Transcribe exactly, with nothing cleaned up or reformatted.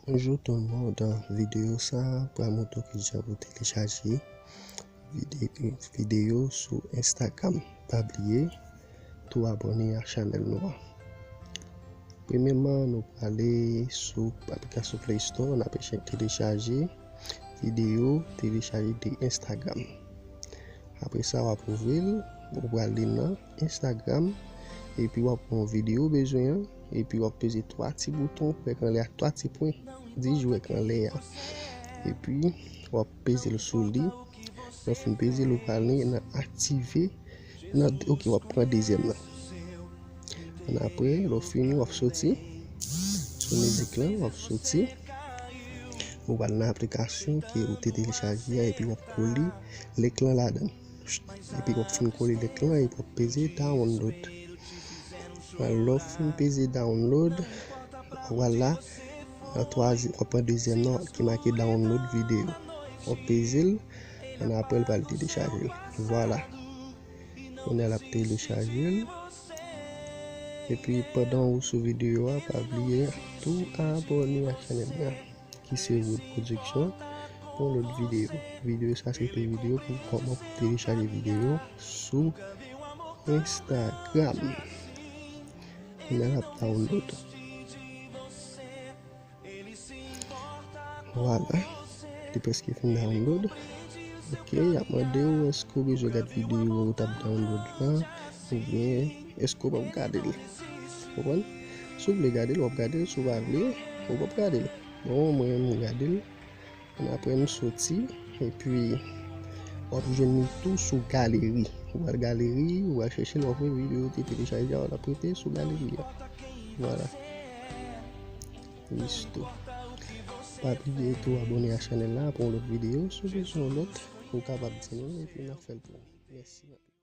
Bonjou tout moun, videyo sa a pral montre w kijan pou telechaje vide-, videyo sou Instagram. Pa bliye tou abòne a chanèl nou an. Premyèman, nou prale sou aplikasyon Play Store, n ap telechaje videyo, telechaje de Instagram. Apre sa, w ap ouvri l, ou pral li nan Instagram, epi w ap pran videyo w bezwen an, epi w ap peze twa ti bouton, ou wè k anlè a, twa ti pwen, di j w k anlè a. Epi, w ap peze l sou li. Lè w fin peze l, ou pral li nan aktive, nan, ok, w ap pran dezyèm nan. Ann apre, lè w fini, w ap soti sou mizik lan, w ap soti. Ou pral nan aplikasyon ke ou te telechaje a, epi w ap kole link lan ladan. Epi w ap fin kole link lan, epi w ap peze download. Lè w fin peze download, w pral la, nan twazyèm, w ap pran dezyèm nan ki make download video. W ap peze l, ann apre l pral telechaje l. Vwala. Kounye a l ap telechaje l. Epi pandan ou sou videyo a, pa bliye tou abòne ak chanèl mwen ki se Wood Production pou lòt videyo. Videyo sa se te videyo pou kòman pou telechaje videyo sou Instagram. Kounye a l ap download. Vwala. Li prèske fin download. Ok, y ap mande w èske w bezwen gad videyo ou t ap download la, oubyen èske w p ap gade l. Konprann? Si w vle gade l, w ap gade l. Si w pa vle, ou p ap gade l. Bon, mwen menm, m gade l. Ann apre, m soti, epi w ap jwenn li tou sou galeri. Ou al galeri, ou al chèche l, w ap wè videyo ou te telechaje a, w ap rete sou galeri a. Vwala. Listo. Pa bliye tou abòne a chanèl la pou yon lòt videyo. Si w bezwen yon lòt, ou kapab di nou, epi n ap fè l pou ou. Mèsi.